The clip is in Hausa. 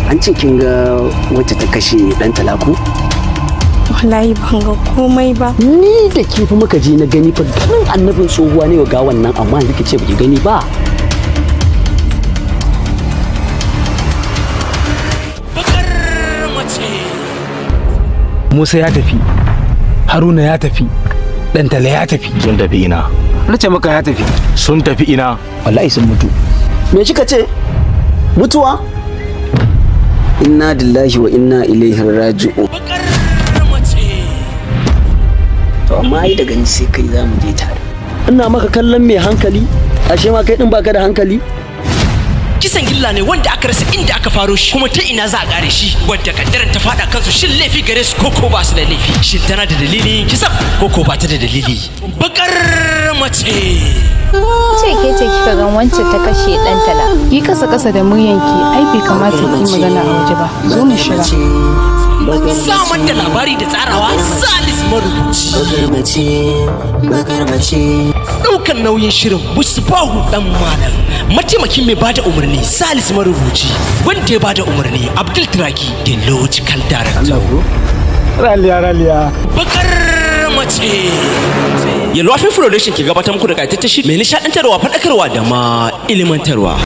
An ce kin ga wacce ta kashe dan talaku? Wallahi ban ga komai ba. Ni da ke fa muka je na gani fa, ganin annabin tsohuwa ne ga wannan, amma yanzu ki ce baki gani ba. Bakar mace. Musa ya tafi, Haruna ya tafi, Ɗantala ya tafi. Sun tafi ina? Na ce maka ya tafi. Sun tafi ina? Wallahi sun mutu. Me kika ce? Mutuwa? Inna lillahi wa inna ilaihi raji'un. Bakar mace. To amma ai daga ni sai kai za mu je tare. Ina maka kallon mai hankali, ashe ma kai din baka da hankali. Kisan gilla ne wanda aka rasa inda aka faro shi kuma ta ina za a kare shi. Wadda kaddaran ta fada kansu, shin laifi gare su ko ba su da laifi? Shin tana da dalili kisan ko ba ta da dalili? Bakar mace. Ce ke ce kika gan wancan ta kashe dan tala? Yi kasa kasa da muryanki, ai bai kamata ki magana a waje ba. Zo mu shiga. Samar da labari da tsarawa, Salis Marubuci. Ɗaukan nauyin shirin, Musbahu Dan Malam. Mataimakin mai bada umarni, Salis Marubuci. Wanda ya bada umarni, Abdul Traki, the logical director. Raliya, Raliya. Bakar mace. Yalwafin Production ke gabatar muku da ƙayataccen shiri mai nishaɗantarwa, faɗakarwa da ma ilimantarwa.